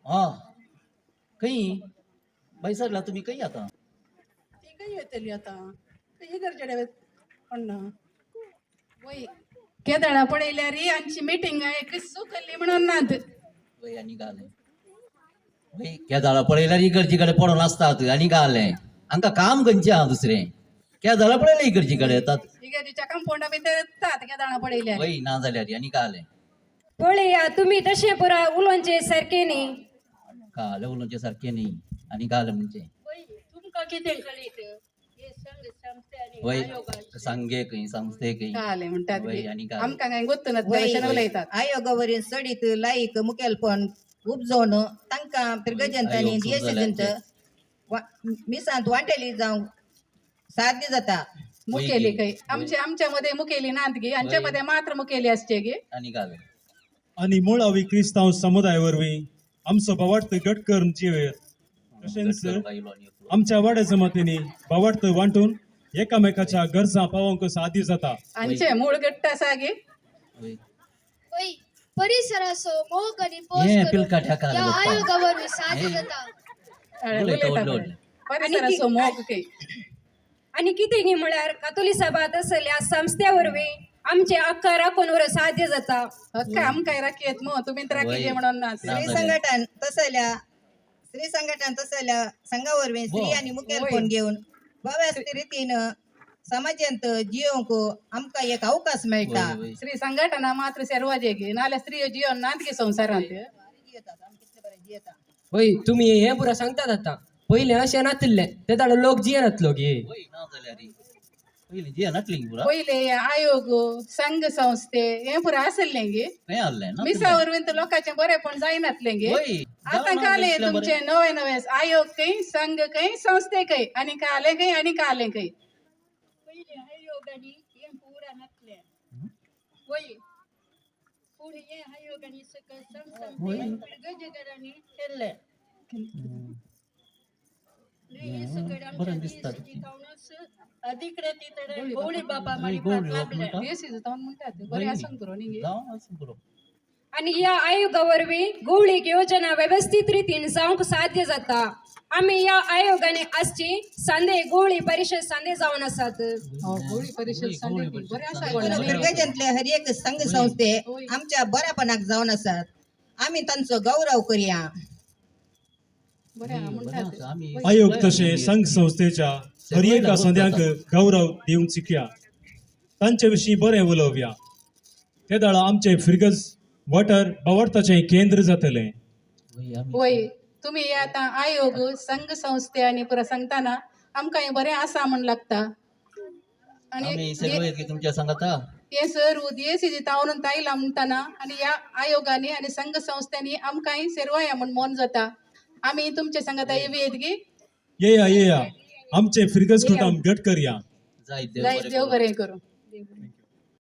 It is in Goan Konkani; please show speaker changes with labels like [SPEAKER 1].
[SPEAKER 1] हा खंय बाय सरला तुमी खंय आतां?
[SPEAKER 2] ती खंय येतली आतां, खंय गरजेडे कोण वय केदळा पळयल्यार आमची मिटींग सुकल्ली म्हणून नात.
[SPEAKER 1] वय आनी घालें वय केदाळा पळयल्यार इगर्जी कडेन पडोन आसतात आनी घालें हांकां काम खंयचें आहा दुसरें? केदाळा पळयल्यार इगर्जी कडेन येतात.
[SPEAKER 2] इगर्जीच्या कंपाऊंडा भितर येतात केदळां पळयल्यार.
[SPEAKER 1] वय ना जाल्यार आनी घालें.
[SPEAKER 3] पळया तुमी तशें पुरा उलोवचें सारकें न्ही.
[SPEAKER 1] घालें उलोवचें सारकें न्ही आनी घालें म्हणजे
[SPEAKER 4] तुमकां कितें कळीत हे संघ संस्थे आनी
[SPEAKER 1] वय
[SPEAKER 4] आयोगाचे?
[SPEAKER 1] सांगे खंय संस्थे खंय.
[SPEAKER 2] घालें म्हणटात.
[SPEAKER 1] वय आनी घालें.
[SPEAKER 2] आमकां कांय गोत्त नात
[SPEAKER 5] वय.
[SPEAKER 2] अशें उलयतात.
[SPEAKER 5] आयोगा वरी सडीत लायक मुखेलपण उपजोवन तांकां पिरगजंत आनी
[SPEAKER 1] आयोग सुरू
[SPEAKER 5] दियसेजंत मिसांत वांटेली जावंक साध्य जाता.
[SPEAKER 2] मुखेली
[SPEAKER 1] वय.
[SPEAKER 2] खंय आमचे आमच्या मध्ये मुखेली नात गे, आमच्या मध्ये मात्र मुखेली आसचे गे.
[SPEAKER 1] आनी घालें.
[SPEAKER 6] आनी मुळावी क्रिस्तांव समुदाय वरवीं आमचो भावार्थ घट करून जिवेर तशेंच
[SPEAKER 1] घट करून आयलो आनी एकलो.
[SPEAKER 6] आमच्या वाड्या जमातींनी भावार्थ वांटून एकामेकाच्या गरजां पावोवंक साध्य जाता.
[SPEAKER 2] आमचे मूळ घट्ट आसा गे.
[SPEAKER 1] वय.
[SPEAKER 7] वय परिसराचो मोग आनी पोस
[SPEAKER 1] हे
[SPEAKER 7] करून
[SPEAKER 1] पिलकाट्या काल
[SPEAKER 7] ह्या
[SPEAKER 1] बाप्पा.
[SPEAKER 7] आयोगा वरवीं साध्य
[SPEAKER 1] हे.
[SPEAKER 7] जाता.
[SPEAKER 1] उलयता,
[SPEAKER 2] उलयता
[SPEAKER 1] उलयता.
[SPEAKER 2] पळय. परिसराचो मोग खंय.
[SPEAKER 3] आनी कितें गी म्हळ्यार कातोली सभा तसल्या संस्थे वरवीं आमचे हक्क राखून उरप साध्य जाता.
[SPEAKER 2] हक्क आमकां राखयत मग तुमी तर राखीचे
[SPEAKER 1] वय.
[SPEAKER 2] म्हणून ना.
[SPEAKER 1] ना.
[SPEAKER 5] स्त्री संघटन तसल्या स्त्री संघटन तसल्या संघा वरवीं स्त्री आनी मुखेलपण घेवन भव्य रितीन समाजांत जियोवंक आमकां एक अवकाश मेळटा.
[SPEAKER 1] वय, वय.
[SPEAKER 2] स्त्री संघटना मात्र सर्वाजे गे, नाल्यार स्त्रियो जिवन नात गे संवसारांत.
[SPEAKER 5] जियेतात, आमी कितले बरें जियेता.
[SPEAKER 8] वय तुमी हें पुरा सांगतात आतां, पयलें अशें नातिल्लें ते दाडो लोक जियेनातलो गे.
[SPEAKER 1] वय ना जाल्यार पयलीं जिये नातली पुरा.
[SPEAKER 2] पयले हे आयोग संघ संस्थे हे पुरा आसले गे.
[SPEAKER 1] खंय आहलें ना.
[SPEAKER 2] मिसा वरवीं तर लोकांचें बरेंपण जायनातलें गे.
[SPEAKER 1] वय.
[SPEAKER 2] आतां काले तुमचे नवे नवे आयोग खंय, संघ खंय, संस्थे खंय, आनी काले खंय आनी काले खंय.
[SPEAKER 4] पयलीं आयोग आनी हें पुरा नासलें वय, पूण हें आयोग आनी सकयल संघ संस्थे पिडगजेगरांनी केल्लें न्ही. हे सकयल आमच्या
[SPEAKER 1] बरें दिसता.
[SPEAKER 4] दियसेजी अधिकृत तर गवळी बाबा
[SPEAKER 1] वय,
[SPEAKER 4] मागीर
[SPEAKER 1] गवळी बाब
[SPEAKER 4] लाभलें.
[SPEAKER 1] म्हणटा.
[SPEAKER 2] देसी जावन म्हणटात बरें आसूंक पुरो न्ही गे.
[SPEAKER 1] जावं आसूं पुरो.
[SPEAKER 3] आनी ह्या आयोगा वरवीं गोवळीक योजना वेवस्थीत रितीन जावंक साध्य जाता. आमी ह्या आयोगाने आसची सांदे गोवळी परिशद सांदे जावन आसात.
[SPEAKER 2] हो, गोळी परिशद
[SPEAKER 1] वय,
[SPEAKER 2] सांदे
[SPEAKER 1] गवळी
[SPEAKER 2] ती. बरें
[SPEAKER 1] परिशद
[SPEAKER 2] आसा
[SPEAKER 1] सांदे.
[SPEAKER 2] गो.
[SPEAKER 5] पूण पिरगजेंतले हर एक संघ संस्थे आमच्या बऱ्यापणाक जावन आसात, आमी तांचो गौरव करया.
[SPEAKER 2] बरें आहा
[SPEAKER 1] बरें
[SPEAKER 2] म्हणटात.
[SPEAKER 1] आसा, आमी
[SPEAKER 6] आयोग तशें संघ संस्थेच्या हर एका संद्यांक गौरव दिवंक शिकया, तांचे विशीं बरें उलोवया. ते दाळा आमचें फिरगज वटर भावार्थाचें केंद्र जातलें.
[SPEAKER 1] वय, आमी
[SPEAKER 2] वय तुमी हे आतां आयोग संघ संस्थे आनी पुरा सांगतना आमकां हें बरें आसा म्हण लागता.
[SPEAKER 1] आमी
[SPEAKER 2] आनी
[SPEAKER 1] सगळे की तुमच्या सांगाता.
[SPEAKER 2] हे सर देसी तावरून तायला म्हणटाना आनी ह्या आयोगांनी आनी संघ संस्थांनी आमकांय सेर्वाया म्हण मन जाता. आमी तुमच्या सांगाता येवयेत गी.
[SPEAKER 6] येया येया, आमचें फिरगज कुटुंब घट करया.
[SPEAKER 1] जाय देव
[SPEAKER 2] जाय
[SPEAKER 1] बरें
[SPEAKER 2] देव
[SPEAKER 1] करूं.
[SPEAKER 2] बरें करूं.
[SPEAKER 6] Thank you.